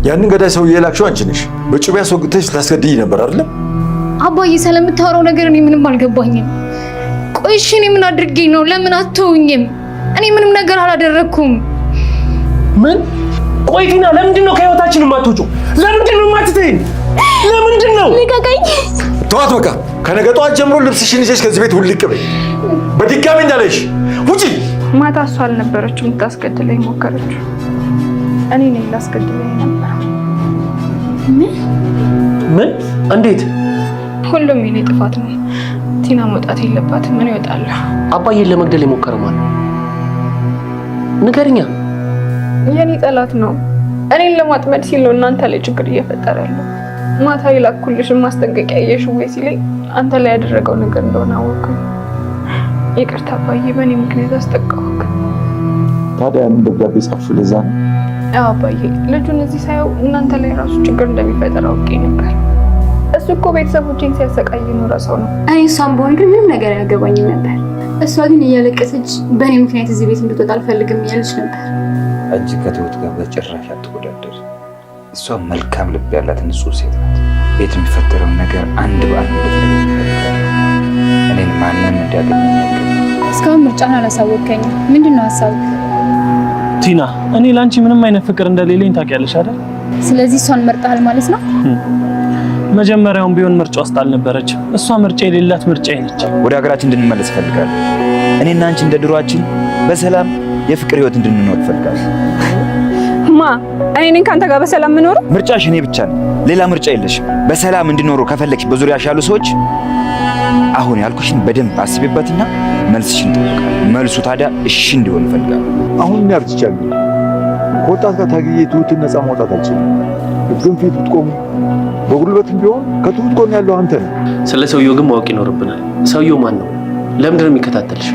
ያንን ገዳይ ሰውዬ የላክሽው አንቺ ነሽ። በጩቤ አስወግተሽ ታስገድይ ነበር አይደለም? አባዬ ስለምታወራው ነገር እኔ ምንም አልገባኝም። ቆይ እሺ እኔ ምን አድርጌ ነው? ለምን አትተውኝም? እኔ ምንም ነገር አላደረግኩም። ምን? ቆይ ቲና፣ ለምንድን ነው ከህይወታችን የማትወጪው? ለምንድን ነው የማትተይኝ? ለምንድን ነው? ልቀቀኝ! ተዋት በቃ። ከነገ ጠዋት ጀምሮ ልብስሽን ይዘሽ ከዚህ ቤት ውልቅ በይ። በድጋሚ እንዳለሽ ውጪ። ማታ እሷ አልነበረችም ልታስገድለኝ ሞከረችው። እኔ ነኝ ላስገድለኝ ነበር። ምን? ምን? እንዴት? ሁሉም የኔ ጥፋት ነው። ቲና መውጣት የለባትም። ምን ይወጣለሁ? አባዬን ለመግደል የሞከረ ማለት ንገሪኛ። የኔ ጠላት ነው። እኔን ለማጥመድ ሲል ነው እናንተ ላይ ችግር እየፈጠረ ያለው። ማታ የላኩልሽን ማስጠንቀቂያ አየሽ ወይ ሲለኝ አንተ ላይ ያደረገው ነገር እንደሆነ አወቅኩኝ። ይቅርታ አባዬ፣ በእኔ ምክንያት አስጠቃሁክ። ታዲያ ያንን ደብዳቤ ጻፍሽው ለዛ ነው? አዎ አባዬ፣ ልጁን እዚህ ሳየው እናንተ ላይ ራሱ ችግር እንደሚፈጠር አውቄ ነበር። እሱ እኮ ቤተሰቦቼን ሲያሰቃይ የኖረ ሰው ነው። እኔ እሷን በሆን ግን ምንም ነገር አያገባኝም ነበር። እሷ ግን እያለቀሰች በእኔ ምክንያት እዚህ ቤት እንድትወጣ አልፈልግም እያለች ነበር። አንቺ ከትሁት ጋር በጭራሽ አትወዳደር። እሷ መልካም ልብ ያላት ንጹሕ ሴት ናት። ቤት የሚፈጠረውን ነገር አንድ በአንድ እንድትነግሪኝ እፈልጋለሁ። እኔን ማንም እንዲያገኘኝ አይገባም። እስካሁን ምርጫን አላሳወቅከኝም። ምንድን ነው ሀሳብህ? ቲና፣ እኔ ለአንቺ ምንም አይነት ፍቅር እንደሌለኝ ታውቂያለሽ አይደል? ስለዚህ እሷን መርጠሃል ማለት ነው? መጀመሪያውም ቢሆን ምርጫ ውስጥ አልነበረችም። እሷ ምርጫ የሌላት ምርጫዬ ነች። ወደ ሀገራችን እንድንመለስ እፈልጋለሁ። እኔና አንቺ እንደ ድሯችን በሰላም የፍቅር ህይወት እንድንኖር እፈልጋለሁ። ማ እኔ ነኝ ከአንተ ጋር በሰላም የምኖረው? ምርጫሽ እኔ ብቻ ነኝ። ሌላ ምርጫ የለሽም። በሰላም እንዲኖሩ ከፈለግሽ በዙሪያሽ ያሉ ሰዎች አሁን ያልኩሽን በደንብ አስቢበትና መልስሽን እጠብቃለሁ። መልሱ ታዲያ እሺ እንዲሆን እፈልጋለሁ። አሁን እኔ አርጅቻለሁ። ከወጣት ጋር ታግዬ ትሁትን ነፃ ማውጣት አልችልም። ሕግም ፊት ብትቆሙ በጉልበትም ቢሆን ከትሁት ጎን ያለው አንተ ነህ። ስለ ሰውየው ግን ማወቅ ይኖርብናል። ሰውየው ማን ነው? ለምንድን ነው የሚከታተልሽ?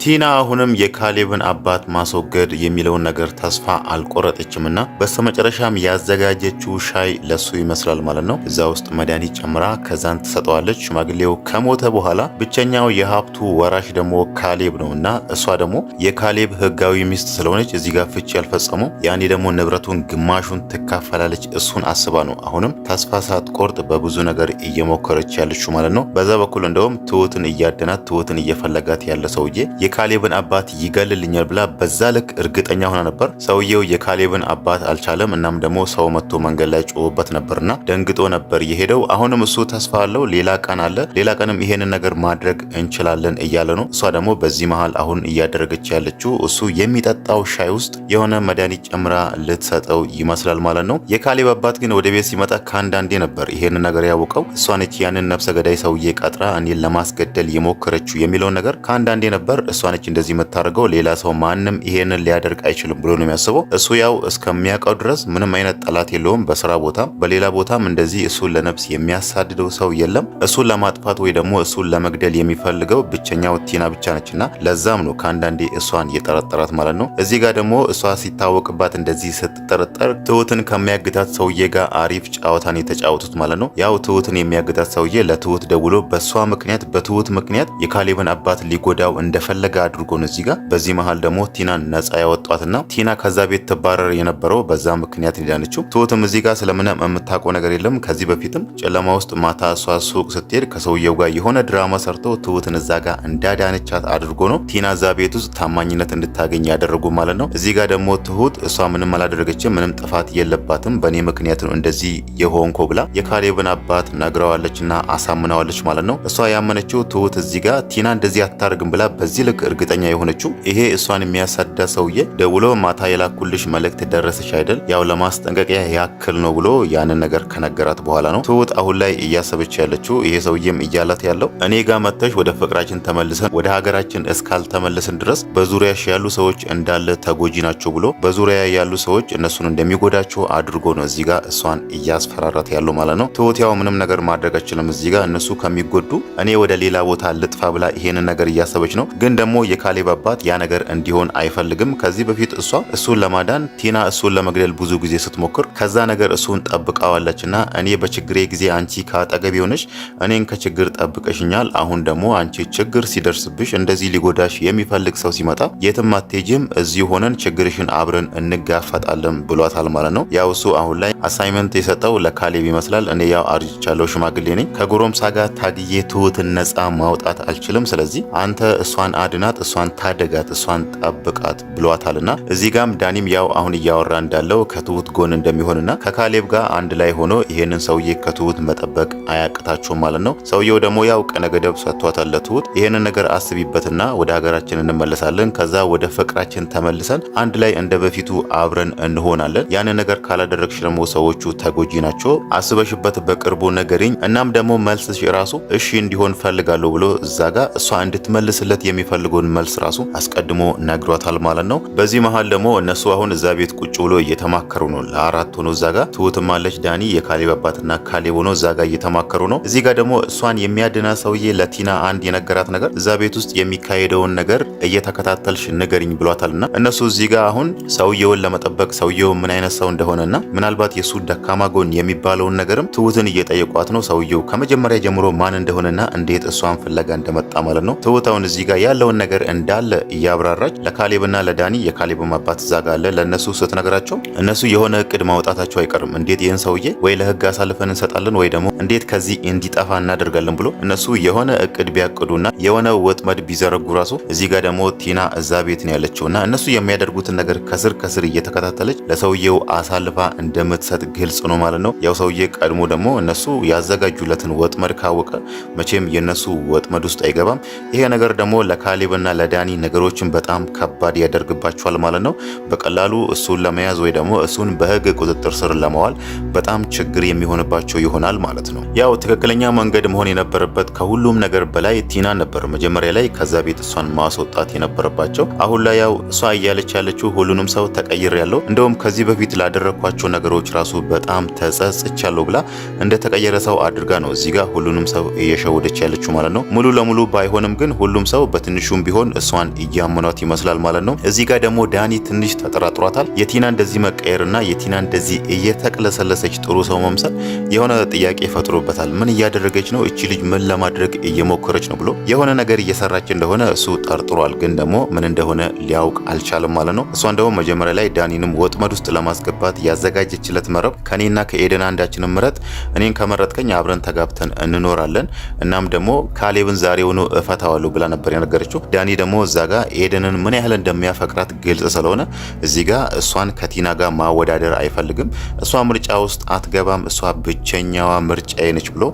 ቲና አሁንም የካሌብን አባት ማስወገድ የሚለውን ነገር ተስፋ አልቆረጠችም እና በስተመጨረሻም ያዘጋጀችው ሻይ ለሱ ይመስላል ማለት ነው። እዛ ውስጥ መድኃኒት ጨምራ ከዛን ትሰጠዋለች። ሽማግሌው ከሞተ በኋላ ብቸኛው የሀብቱ ወራሽ ደግሞ ካሌብ ነው እና እሷ ደግሞ የካሌብ ህጋዊ ሚስት ስለሆነች እዚህ ጋር ፍቺ ያልፈጸሙ ያኔ ደግሞ ንብረቱን ግማሹን ትካፈላለች። እሱን አስባ ነው አሁንም ተስፋ ሳትቆርጥ በብዙ ነገር እየሞከረች ያለችው ማለት ነው። በዛ በኩል እንደውም ትሁትን እያደናት ትሁትን እየፈለጋት ያለ ሰውዬ የካሌብን አባት ይገልልኛል ብላ በዛ ልክ እርግጠኛ ሆና ነበር። ሰውየው የካሌብን አባት አልቻለም። እናም ደግሞ ሰው መጥቶ መንገድ ላይ ጮሆበት ነበርና ደንግጦ ነበር የሄደው። አሁንም እሱ ተስፋ አለው። ሌላ ቀን አለ፣ ሌላ ቀንም ይሄንን ነገር ማድረግ እንችላለን እያለ ነው። እሷ ደግሞ በዚህ መሀል አሁን እያደረገች ያለችው እሱ የሚጠጣው ሻይ ውስጥ የሆነ መድኃኒት ጨምራ ልትሰጠው ይመስላል ማለት ነው። የካሌብ አባት ግን ወደ ቤት ሲመጣ ከአንዳንዴ ነበር ይሄንን ነገር ያወቀው። እሷ ነች ያንን ነፍሰ ገዳይ ሰውዬ ቀጥራ እኔን ለማስገደል የሞከረችው የሚለውን ነገር ከአንዳንዴ ነበር እሷ ነች እንደዚህ የምታደርገው፣ ሌላ ሰው ማንም ይሄንን ሊያደርግ አይችልም ብሎ ነው የሚያስበው። እሱ ያው እስከሚያውቀው ድረስ ምንም አይነት ጠላት የለውም። በስራ ቦታም በሌላ ቦታም እንደዚህ እሱን ለነፍስ የሚያሳድደው ሰው የለም። እሱን ለማጥፋት ወይ ደግሞ እሱን ለመግደል የሚፈልገው ብቸኛው ቲና ብቻ ነችና ለዛም ነው ከአንዳንዴ እሷን የጠረጠራት ማለት ነው። እዚህ ጋር ደግሞ እሷ ሲታወቅባት እንደዚህ ስትጠረጠር ትሁትን ከሚያግታት ሰውዬ ጋር አሪፍ ጨዋታን የተጫወቱት ማለት ነው። ያው ትሁትን የሚያግታት ሰውዬ ለትሁት ደውሎ በእሷ ምክንያት በትሁት ምክንያት የካሌብን አባት ሊጎዳው እንደፈለገ አድርጎ ነው እዚህ ጋር። በዚህ መሀል ደግሞ ቲናን ነጻ ያወጧትና ቲና ከዛ ቤት ትባረር የነበረው በዛ ምክንያት ሊዳነችው። ትሁትም እዚህ ጋር ስለምንም የምታውቀው ነገር የለም። ከዚህ በፊትም ጨለማ ውስጥ ማታ እሷ ሱቅ ስትሄድ ከሰውየው ጋር የሆነ ድራማ ሰርቶ ትሁትን እዛ ጋር እንዳዳነቻት አድርጎ ነው ቲና እዛ ቤት ውስጥ ታማኝነት እንድታገኝ ያደረጉ ማለት ነው። እዚህ ጋር ደግሞ ትሁት እሷ ምንም አላደረገችም፣ ምንም ጥፋት የለባትም፣ በእኔ ምክንያት ነው እንደዚህ የሆንኮ ብላ የካሌብን አባት ነግረዋለችና አሳምነዋለች ማለት ነው። እሷ ያመነችው ትሁት እዚህ ጋር ቲና እንደዚህ አታርግም ብላ በዚህ ልክ እርግጠኛ የሆነችው ይሄ እሷን የሚያሳዳ ሰውዬ ደውሎ ማታ የላኩልሽ መልእክት ደረሰሽ አይደል? ያው ለማስጠንቀቂያ ያክል ነው ብሎ ያንን ነገር ከነገራት በኋላ ነው ትሁት አሁን ላይ እያሰበች ያለችው። ይሄ ሰውዬም እያላት ያለው እኔ ጋር መጥተሽ ወደ ፍቅራችን ተመልሰን ወደ ሀገራችን እስካልተመለስን ድረስ በዙሪያሽ ያሉ ሰዎች እንዳለ ተጎጂ ናቸው ብሎ በዙሪያ ያሉ ሰዎች እነሱን እንደሚጎዳቸው አድርጎ ነው እዚህ ጋር እሷን እያስፈራራት ያለው ማለት ነው። ትሁት ያው ምንም ነገር ማድረግ አይችልም እዚህ ጋር እነሱ ከሚጎዱ እኔ ወደ ሌላ ቦታ ልጥፋ ብላ ይሄንን ነገር እያሰበች ነው። ግን ደግሞ ደግሞ የካሌብ አባት ያ ነገር እንዲሆን አይፈልግም። ከዚህ በፊት እሷ እሱን ለማዳን ቲና እሱን ለመግደል ብዙ ጊዜ ስትሞክር ከዛ ነገር እሱን ጠብቃዋለችና እኔ በችግሬ ጊዜ አንቺ ከአጠገቤ ሆነሽ እኔን ከችግር ጠብቀሽኛል። አሁን ደግሞ አንቺ ችግር ሲደርስብሽ እንደዚህ ሊጎዳሽ የሚፈልግ ሰው ሲመጣ የትም አትሄጂም፣ እዚሁ ሆነን ችግርሽን አብረን እንጋፈጣለን ብሏታል ማለት ነው። ያው እሱ አሁን ላይ assignment የሰጠው ለካሌብ ይመስላል። እኔ ያው አርጅቻለሁ፣ ሽማግሌ ነኝ። ከጎረምሳ ጋር ታግዬ ትሁትን ነፃ ማውጣት አልችልም። ስለዚህ አንተ እሷን አድናት፣ እሷን ታደጋት፣ እሷን ጠብቃት ብሏታልና እዚህ ጋም ዳኒም ያው አሁን እያወራ እንዳለው ከትሁት ጎን እንደሚሆንና ከካሌብ ጋር አንድ ላይ ሆኖ ይሄንን ሰውዬ ከትሁት መጠበቅ አያቅታቸውም ማለት ነው። ሰውየው ደግሞ ያው ቀነ ገደብ ሰጥቷታል ለትሁት። ይሄንን ነገር አስቢበትና ወደ ሀገራችን እንመለሳለን፣ ከዛ ወደ ፍቅራችን ተመልሰን አንድ ላይ እንደ በፊቱ አብረን እንሆናለን። ያንን ነገር ካላደረግሽ ደግሞ ሰዎቹ ተጎጂ ናቸው። አስበሽበት በቅርቡ ነገርኝ። እናም ደግሞ መልስሽ ራሱ እሺ እንዲሆን ፈልጋለሁ ብሎ እዛ ጋ እሷ እንድትመልስለት የሚፈልገውን መልስ ራሱ አስቀድሞ ነግሯታል ማለት ነው። በዚህ መሀል ደግሞ እነሱ አሁን እዛ ቤት ቁጭ ብሎ እየተማከሩ ነው። ለአራት ሆኖ እዛ ጋ ትሁትም አለች፣ ዳኒ የካሌብ አባትና ካሌብ ሆኖ እዛ ጋ እየተማከሩ ነው። እዚህ ጋር ደግሞ እሷን የሚያድና ሰውዬ ለቲና አንድ የነገራት ነገር እዛ ቤት ውስጥ የሚካሄደውን ነገር እየተከታተልሽ ንገሪኝ ብሏታልና እነሱ እዚህ ጋር አሁን ሰውየውን ለመጠበቅ ሰውየው ምን አይነት ሰው እንደሆነና ምናልባት የሱ ደካማ ጎን የሚባለውን ነገርም ትሁትን እየጠየቋት ነው። ሰውየው ከመጀመሪያ ጀምሮ ማን እንደሆነና እንዴት እሷን ፍለጋ እንደመጣ ማለት ነው። ትሁት አሁን እዚህ ጋር ያለውን ነገር እንዳለ እያብራራች ለካሌብና ለዳኒ፣ የካሌብም አባት እዛ ጋር አለ፣ ለእነሱ ስትነግራቸው እነሱ የሆነ እቅድ ማውጣታቸው አይቀርም። እንዴት ይህን ሰውዬ ወይ ለህግ አሳልፈን እንሰጣለን ወይ ደግሞ እንዴት ከዚህ እንዲጠፋ እናደርጋለን ብሎ እነሱ የሆነ እቅድ ቢያቅዱና የሆነ ወጥመድ ቢዘረጉ ራሱ እዚህ ጋር ደግሞ ቲና እዛ ቤት ነው ያለችውና እነሱ የሚያደርጉትን ነገር ከስር ከስር እየተከታተለች ለሰውየው አሳልፋ እንደምትሰጥ ግልጽ ነው ማለት ነው። ያው ሰውዬ ቀድሞ ደግሞ እነሱ ያዘጋጁለትን ወጥመድ ካወቀ መቼም የነሱ ወጥመድ ውስጥ አይገባም። ይሄ ነገር ደግሞ ለካሌብና ለዳኒ ነገሮችን በጣም ከባድ ያደርግባቸዋል ማለት ነው። በቀላሉ እሱን ለመያዝ ወይ ደግሞ እሱን በህግ ቁጥጥር ስር ለማዋል በጣም ችግር የሚሆንባቸው ይሆናል ማለት ነው። ያው ትክክለኛ መንገድ መሆን የነበረበት ከሁሉም ነገር በላይ ቲና ነበር መጀመሪያ ላይ ከዛ ቤት እሷን ማስወጣት የነበረባቸው። አሁን ላይ ያው እሷ እያለች ያለችው ሁሉንም ሰው ተቀይር ያለው እንደውም ከዚህ በፊት ላደረግኳቸው ነገሮች ራሱ በጣም ተጸጽቻለሁ ብላ እንደተቀየረ ሰው አድርጋ ነው እዚህ ጋር ሁሉንም ሰው እየሸወደች ያለችው ማለት ነው። ሙሉ ለሙሉ ባይሆንም ግን ሁሉም ሰው በትንሹም ቢሆን እሷን እያመኗት ይመስላል ማለት ነው። እዚህ ጋር ደግሞ ዳኒ ትንሽ ተጠራጥሯታል። የቲና እንደዚህ መቀየርና የቲና እንደዚህ እየተቅለሰለሰች ጥሩ ሰው መምሰል የሆነ ጥያቄ ፈጥሮበታል። ምን እያደረገች ነው እቺ ልጅ? ምን ለማድረግ እየሞከረች ነው ብሎ የሆነ ነገር እየሰራች እንደሆነ እሱ ጠርጥሯል። ግን ደግሞ ምን እንደሆነ ሊያውቅ አልቻለም ማለት ነው። እሷን ደግሞ መጀመሪያ ላይ ዳኒንም ወጥመድ ውስጥ ለማስገባት ያዘጋጀችለት መረብ ከኔና ከኤደን አንዳችንን ምረጥ፣ እኔን ከመረጥከኝ አብረን ተጋብተን እንኖራለን፣ እናም ደግሞ ካሌብን ዛሬውኑ እፈታዋለሁ ብላ ነበር የነገረችው። ዳኒ ደግሞ እዛ ጋ ኤደንን ምን ያህል እንደሚያፈቅራት ግልጽ ስለሆነ እዚህ ጋ እሷን ከቲና ጋር ማወዳደር አይፈልግም። እሷ ምርጫ ውስጥ አትገባም፣ እሷ ብቸኛዋ ምርጫዬ ነች ብሎ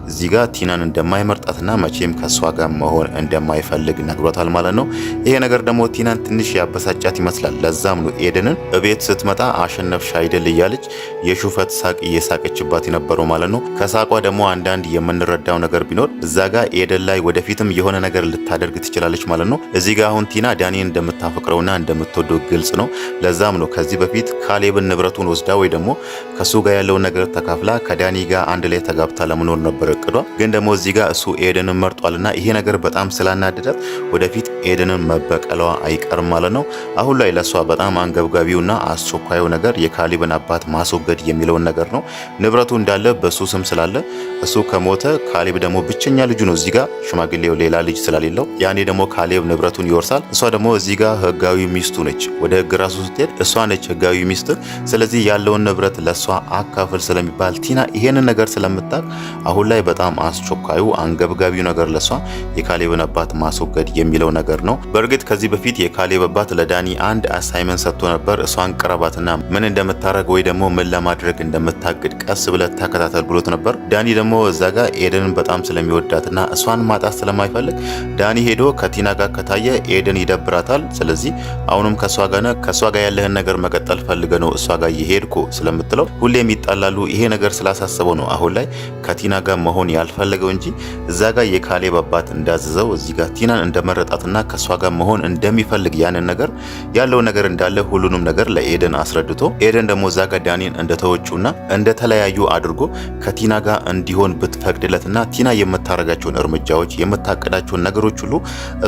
እዚህ ጋ ቲናን እንደማይመርጣትና መቼም ከእሷ ጋር መሆን እንደማይፈልግ ነግሯታል ማለት ነው። ይሄ ነገር ደግሞ ቲናን ትንሽ ያበሳጫት ይመስላል። ለዛም ነው ኤደንን እቤት ስትመጣ አሸነፍሽ አይደል እያለች የሹፈት ሳቅ እየሳቀችባት የነበረው ማለት ነው። ከሳቋ ደግሞ አንዳንድ የምንረዳው ነገር ቢኖር እዛ ጋ ኤደን ላይ ወደፊትም የሆነ ነገር ልታደርግ ትችላለች ማለት ነው። እዚህ ጋ አሁን ቲና ዳኒን እንደምታፈቅረውና እንደምትወደው ግልጽ ነው። ለዛም ነው ከዚህ በፊት ካሌብን ንብረቱን ወስዳ ወይ ደግሞ ከሱ ጋር ያለውን ነገር ተካፍላ ከዳኒ ጋር አንድ ላይ ተጋብታ ለመኖር ነበር እቅዷ። ግን ደግሞ እዚህ ጋር እሱ ኤደንን መርጧልና ይሄ ነገር በጣም ስላናደዳት ወደፊት ኤደንን መበቀሏ አይቀርም ማለት ነው። አሁን ላይ ለእሷ በጣም አንገብጋቢውና አስቸኳዩ ነገር የካሌብን አባት ማስወገድ የሚለውን ነገር ነው። ንብረቱ እንዳለ በሱ ስም ስላለ እሱ ከሞተ ካሌብ ደግሞ ብቸኛ ልጁ ነው። እዚህ ጋር ሽማግሌው ሌላ ልጅ ስለሌለው ያኔ ደግሞ ካሌብ ንብረቱን ይወርሳል። እሷ ደግሞ እዚህ ጋር ህጋዊ ሚስቱ ነች። ወደ ህግ ራሱ ስትሄድ እሷ ነች ህጋዊ ሚስት። ስለዚህ ያለውን ንብረት ለእሷ አካፍል ስለሚባል ቲና ይሄንን ነገር ስለምታውቅ አሁን ላይ በጣም አስቸኳዩ አንገብጋቢው ነገር ለሷ የካሌብን አባት ማስወገድ የሚለው ነገር ነው። በእርግጥ ከዚህ በፊት የካሌብ አባት ለዳኒ አንድ assignment ሰጥቶ ነበር። እሷን ቅረባትና ምን እንደምታረግ ወይ ደግሞ ምን ለማድረግ እንደምታቅድ ቀስ ብለህ ተከታተል ብሎት ነበር። ዳኒ ደግሞ እዛ ጋር ኤደንን በጣም ስለሚወዳትና እሷን ማጣት ስለማይፈልግ ዳኒ ሄዶ ከቲና ጋር ከታየ ኤደን ይደብራታል። ስለዚህ አሁንም ከእሷ ጋር ነህ፣ ከእሷ ጋር ያለህን ነገር መቀጠል ፈልገህ ነው እሷ ጋር የሄድኩ ስለምትለው ሁሌም ይጣላሉ። ይጣላሉ። ይሄ ነገር ስላሳሰበው ነው አሁን ላይ ከቲና ጋር መሆን ያልፈለገው እንጂ እዛ ጋር የካሌብ አባት እንዳዘዘው እዚህ ጋር ቲናን እንደመረጣትና ከእሷ ጋር መሆን እንደሚፈልግ ያንን ነገር ያለው ነገር እንዳለ ሁሉንም ነገር ለኤደን አስረድቶ ኤደን ደግሞ እዛ ጋር ዳኒን እንደተወችውና እንደተለያዩ አድርጎ ከቲና ጋር እንዲሆን ብትፈቅድለትና ቲና የምታረጋቸውን እርምጃዎች የምታቀዳቸውን ነገሮች ሁሉ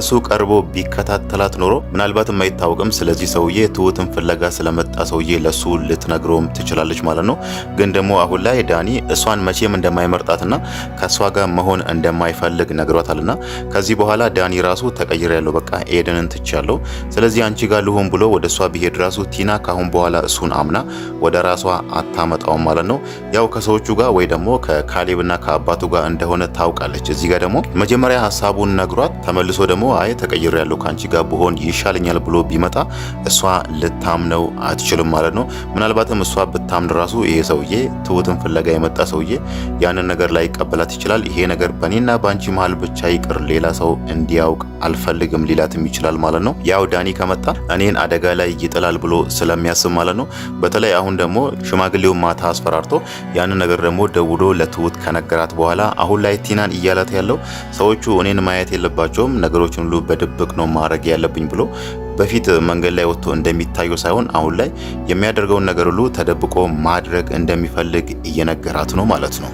እሱ ቀርቦ ቢከታተላት ኖሮ ምናልባትም አይታወቅም። ስለዚህ ሰውዬ ትሁትን ፍለጋ ስለመጣ ሰውዬ ለሱ ልትነግረውም ትችላለች ማለት ነው። ግን ደግሞ አሁን ላይ ዳኒ እሷን መቼም እንደማይመርጣትና ከእሷ ጋር መሆን እንደማይፈልግ ነግሯታልና ከዚህ በኋላ ዳኒ ራሱ ተቀይሬያለሁ፣ በቃ ኤደንን ትቻለሁ፣ ስለዚህ አንቺ ጋር ልሁን ብሎ ወደ እሷ ቢሄድ ራሱ ቲና ካሁን በኋላ እሱን አምና ወደ ራሷ አታመጣውም ማለት ነው። ያው ከሰዎቹ ጋር ወይ ደግሞ ከካሌብና ከአባቱ ጋር እንደሆነ ታውቃለች። እዚህ ጋር ደግሞ መጀመሪያ ሀሳቡን ነግሯት ተመልሶ ደግሞ አይ ተቀይሬያለሁ ከአንቺ ጋር ብሆን ይሻለኛል ብሎ ቢመጣ እሷ ልታምነው አትችልም ማለት ነው። ምናልባትም እሷ ብታምን ራሱ ይሄ ሰውዬ ትሁትን ፍለጋ የመጣ ሰውዬ ያንን ነገር ላይ ይቀበላት ይችላል። ይሄ ነገር በእኔና በአንቺ መሀል ብቻ ይቅር፣ ሌላ ሰው እንዲያውቅ አልፈልግም ሊላትም ይችላል ማለት ነው። ያው ዳኒ ከመጣ እኔን አደጋ ላይ ይጥላል ብሎ ስለሚያስብ ማለት ነው። በተለይ አሁን ደግሞ ሽማግሌውን ማታ አስፈራርቶ ያንን ነገር ደግሞ ደውሎ ለትሁት ከነገራት በኋላ አሁን ላይ ቲናን እያላት ያለው ሰዎቹ እኔን ማየት የለባቸውም፣ ነገሮችን ሁሉ በድብቅ ነው ማድረግ ያለብኝ ብሎ በፊት መንገድ ላይ ወጥቶ እንደሚታየው ሳይሆን አሁን ላይ የሚያደርገውን ነገር ሁሉ ተደብቆ ማድረግ እንደሚፈልግ እየነገራት ነው ማለት ነው።